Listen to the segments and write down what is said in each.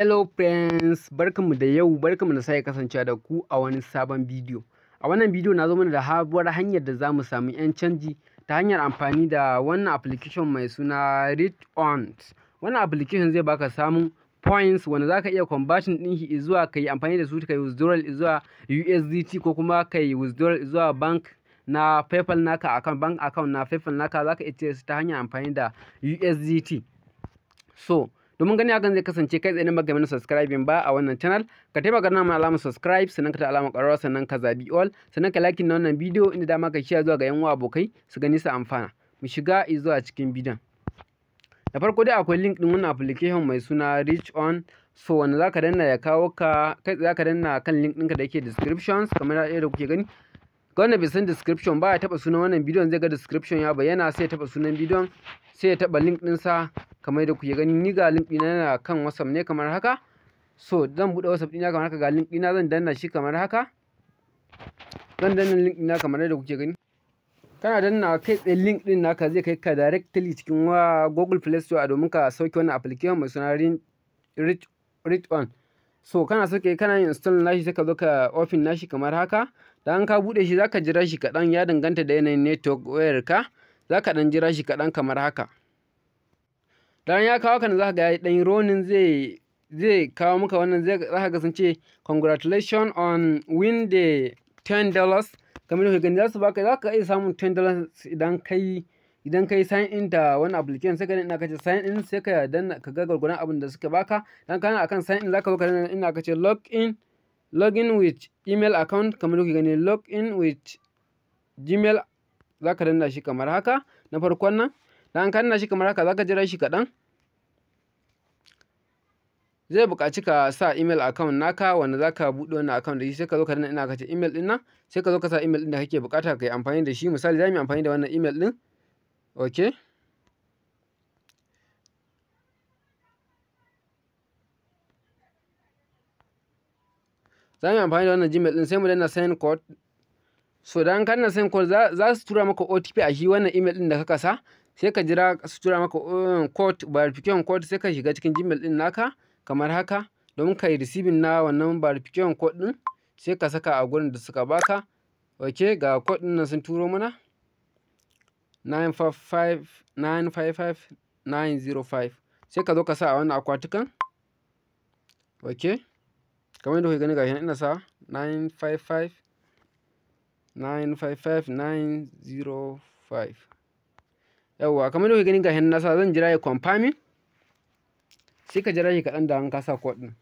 Hello friends, barkanmu da yau, barkanmu da sake kasancewa da ku a wani sabon bidiyo. A wannan bidiyo na zo mana da sabuwar hanyar da za mu samu 'yan canji ta hanyar amfani da wannan application mai suna Reach On. Wannan application zai baka samun points wanda za ka iya converting ɗin shi zuwa ka yi amfani da su ka yi withdrawal zuwa USDT, ko kuma ka yi withdrawal zuwa bank na PayPal naka account, bank account na PayPal naka, za ka iya cire su ta hanyar amfani da USDT. So, domin gani hakan zai kasance, kai tsaye baka mana subscribing ba a wannan channel, ka taimaka na mana alamar subscribe, sannan ka ta alamar ƙararrawa, sannan ka zabi all, sannan ka like na wannan bidiyo, inda dama ka share zuwa ga yan uwa, abokai su gani su amfana. Mu shiga zuwa cikin bidiyon. Da farko dai akwai link din wannan application mai suna Reach On. So wanda zaka danna ya kawo ka kai tsaye, zaka danna kan link ɗinka da yake descriptions kamar yadda kuke gani. Ga wanda bai san description ba, ya taba sunan wannan bidiyon, zai ga description ya bayyana, sai ya taba sunan bidiyon, sai ya taba link ɗinsa kamar yadda kuke gani. Ni ga link ɗina yana kan WhatsApp ne kamar haka. So zan buɗe WhatsApp ɗina kamar haka, ga link ɗina, zan danna shi kamar haka. Zan danna link ɗina kamar yadda kuke gani. Kana danna, kai tsaye link ɗin naka zai kai ka directly cikin wa Google Play Store domin ka sauke wannan application mai suna Reach On. So kana sauke, kana yin install nashi, sai ka zo ka open nashi kamar haka. Da an ka buɗe shi, zaka jira shi kaɗan, ya danganta da yanayin network wayar ka, zaka ɗan jira shi kaɗan kamar haka. Dan ya kawo ka nan, zaka ga ya ɗan running, zai kawo maka wannan, zai zaka ga sun ce "Congratulations on win the $10." Kamar yadda gani, za su baka, zaka iya samun $10 idan kai sign in da wannan application. Sai ka danna ka ce sign in, sai ka danna ka ga gwargwadon abin da suka baka. Dan kana akan sign in, zaka zo ka danna ina ka ce log in, login with email account. Kamar kuke gani, log in with Gmail, zaka danna shi kamar haka na farkon nan. Dan ka danna shi kamar haka, zaka jira shi kaɗan. Zai buƙaci ka sa email account naka wanda zaka buɗe wannan account da shi. Sai ka zo ka danna ina ka ce email ɗin nan, sai ka zo ka sa email ɗin da kake buƙata ka yi amfani da shi. Misali, za mu yi amfani da wannan email ɗin. Okay, za mu yi amfani da wannan Gmail ɗin, sai mu danna send code. So dan ka danna send code, za su tura maka OTP a shi wannan email ɗin da ka sa. Sai ka jira su tura maka code, verification code, sai ka shiga cikin Gmail ɗin naka kamar haka domin ka yi receiving na wannan verification code ɗin, sai ka saka a gurin da suka baka. Ok, ga code ɗin nan sun turo mana, 955 955 905. Sai ka zo ka sa a wannan akwatukan. Ok, kamar yadda kuke gani, gashi nan ina sa 955 955 905. Yawwa, kamar yadda kuke gani, gashi nan na sa, zan jira ya confirming. Sai ka jira shi kaɗan da an ka sa code ɗin.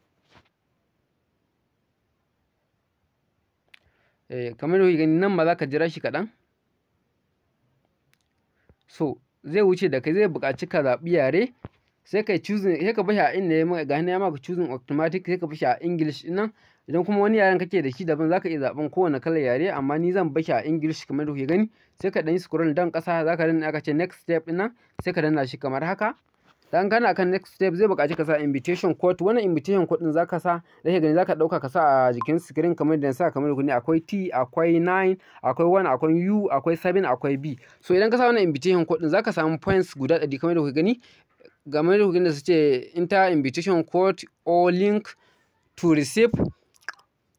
Eh, kamar yadda kuke gani, nan ma za ka jira shi kaɗan. So zai wuce da kai, zai buƙaci ka zaɓi yare, sai kai choosing, sai ka bashi a inda ya ga ya maka choosing automatic, sai ka bashi a English ɗin nan. Idan kuma wani yaren kake da shi daban, zaka iya zaɓen kowane kalar yare, amma ni zan bashi a English kamar da kuke gani. Sai ka ɗan yi scroll down ƙasa, zaka danna aka ce next step ɗin nan, sai ka danna shi kamar haka. Dan kana kan next step, zai buƙaci ka sa invitation code. Wannan invitation code ɗin zaka sa da kake gani, zaka ɗauka ka sa a jikin screen kamar da sa. Kamar da akwai T, akwai 9, akwai 1, akwai U, akwai 7, akwai B. So idan ka sa wannan invitation code ɗin, zaka samu points guda 100 kamar da kuke gani. Game da kuke gani da su ce "Enter invitation code or link to receive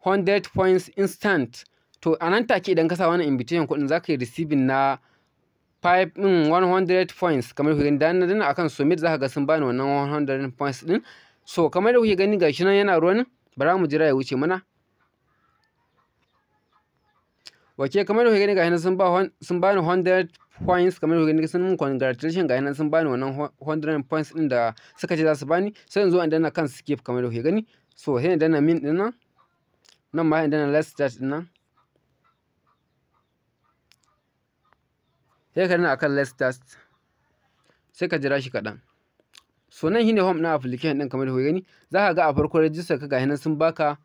100 points instant." To a nan take idan ka sa wannan invitation code ɗin, zaka yi receiving na 5 100 points kamar kuke gani. Dan na danna akan submit, zaka ga sun bani wannan 100 points din. So kamar da kuke gani, gashi nan yana ruwan, bara mu jira ya wuce mana. Ok, kamar da kuke gani, gashi nan sun bani 100 points. Kamar da kuke gani, sun mun congratulation, gashi nan sun bani wannan 100 points din da suka ce za su bani. Sai in zo in danna kan skip kamar da kuke gani. So sai in danna min din nan, nan ma in danna let's start din nan. Sai ka danna akan let's start, sai ka jira shi kaɗan. So nan shine home na application ɗin. Kamar da kuke gani, za ka ga a farko register ka, gashi nan sun baka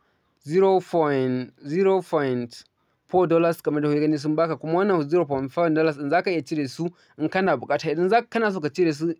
$0.04. Kamar da kuke gani, sun baka kuma wannan $0.5 ɗin, zaka iya cire su in kana buƙata, idan za kana so ka cire su,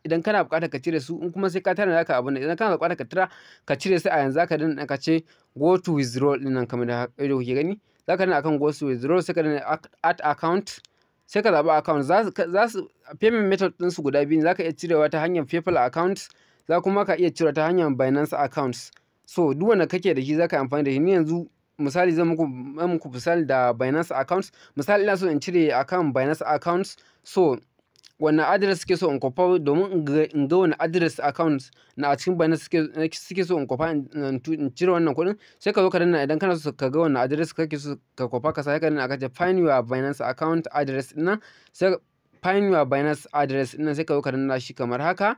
idan kana buƙatar ka cire su. In kuma sai ka tara zaka abun nan, idan kana buƙatar ka tara ka cire su a yanzu, zaka danna ka ce go to withdraw ɗin nan. Kamar da kuke gani, zaka danna akan go to withdraw, sai ka danna add account, sai ka zaɓi account. Za su payment method ɗinsu guda biyu ne: zaka iya cirewa ta hanyar PayPal account. Za kuma ka iya cire ta hanyar Binance accounts. So duk wanda kake da shi za ka yi amfani da shi. Ni yanzu misali zan muku misali da Binance accounts. Misali, ina so in cire akan Binance accounts. So wanne address suke so in kwafa domin in ga wani address account na a cikin Binance suke so in kwafa in cire wannan kuɗin. Sai ka zo ka danna. Idan kana so ka ga wanne address kake so ka kwafa ka sa, sai ka danna aka ce "Find your Binance account address" ɗin nan. Sai "Find your Binance address" ɗin nan, sai ka zo ka danna shi kamar haka.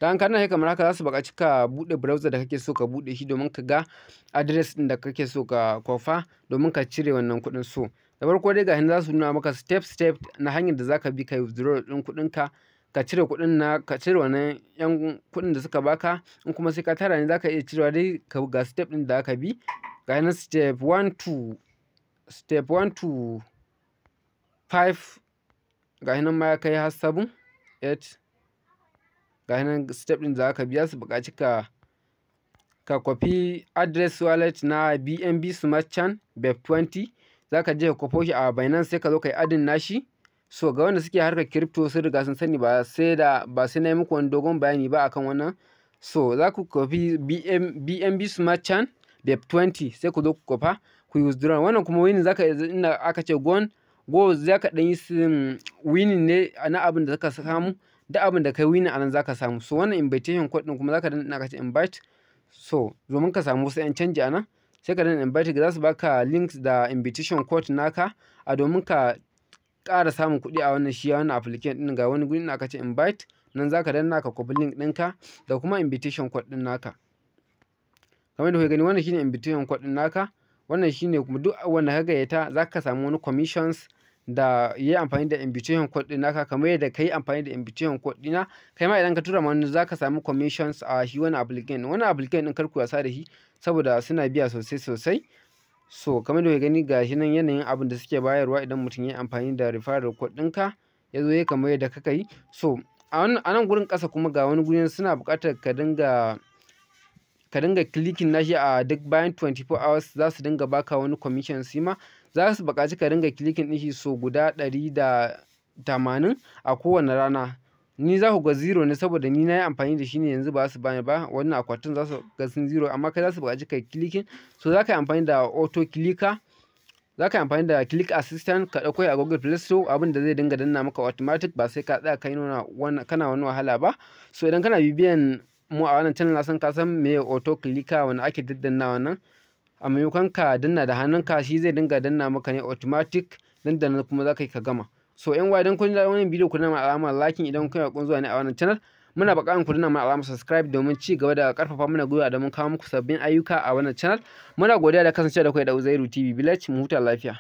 Da an danna shi kamar haka, za su buƙaci ka buɗe browser da kake so ka buɗe shi domin ka ga address ɗin da kake so ka kwafa domin ka cire wannan kuɗin. So da farko dai, ga za su nuna maka step step na hanyar da zaka bi ka withdraw ɗin kuɗinka, ka cire kuɗin na ka cire wannan yan kuɗin da suka baka. In kuma sai ka tara ne, zaka iya cirewa dai. Ka ga step ɗin da aka bi, ga nan step 1 to 5, ga nan ma ya kai har 7, 8. Ga nan step ɗin da aka biya su buƙaci ka kwafi address wallet na BNB Smart Chain BEP20. Za ka je ka kwafo shi a Binance, sai ka zo ka yi adding nashi. So ga wanda suke harkar crypto sun riga sun sani, ba sai na yi muku wani dogon bayani ba akan wannan. So za ku kwafi BNB Smart Chain BEP20, sai ku zo ku kwafa ku yi withdraw. Wannan kuma winning zaka inda aka ce go, za ka ɗan yi winning ne na abin da zaka samu. Duk abin da kai winning anan zaka samu. So wannan invitation code ɗin kuma, zaka danna aka ce "Invite". So domin ka samu wasu 'yan canji anan, sai ka danna "Invite". Za su baka links da invitation code naka a domin ka ƙara samun kuɗi a wannan shi wannan application ɗin. Ga wani guri da aka ce "Invite" nan, zaka danna ka kwafi link ɗinka da kuma invitation code ɗin naka. Kamar yadda kuke gani, wannan shine invitation code ɗin naka. Wannan shine kuma duk wanda ka gayyata, zaka samu wani commissions da yi amfani da invitation code ɗin naka. Kamar yadda ka yi amfani da invitation code ɗina, kai ma idan ka tura ma wani, zaka samu commissions a shi wannan application. Wannan application ɗin, kar ku wasa da shi saboda suna biya sosai sosai. So kamar yadda kuke gani, ga shi nan yanayin abin da suke bayarwa idan mutum ya yi amfani da referral code ɗinka, ya zo ya kamar yadda kaka yi. So a nan gurin ƙasa kuma, ga wani guri suna buƙatar ka dinga clicking nashi a duk bayan 24 hours, za su dinga baka wani commission. Shi ma za su buƙaci ka dinga clicking ɗin shi so guda 180 a kowane rana. Ni za ku ga zero ne saboda ni na yi amfani da shi ne yanzu, ba su bani ba. Wannan akwatin za su ga sun zero, amma kai za su buƙaci ka clicking. So za ka yi amfani da auto clicker, za ka yi amfani da click assistant, ka ɗauko a Google Play Store, abin da zai dinga danna maka automatic, ba sai ka tsaya kai nuna kana wani wahala ba. So idan kana bibiyan mu a wannan channel, na san ka san meye auto clicker, wanda ake daddanna wannan. A maimakon ka danna da hannunka, shi zai dinga danna maka ne automatic, dandanan kuma za ka yi ka gama. So yan uwa, idan kun ji daɗin wannan bidiyo, ku danna mana alamar liking. Idan kun yi zuwa ne a wannan channel, muna buƙatar ku danna mana alamar subscribe domin ci gaba da ƙarfafa mana gwiwa domin kawo muku sabbin ayyuka a wannan channel. Muna godiya da kasancewa da kai da Uzairu TV Village. Mu huta lafiya.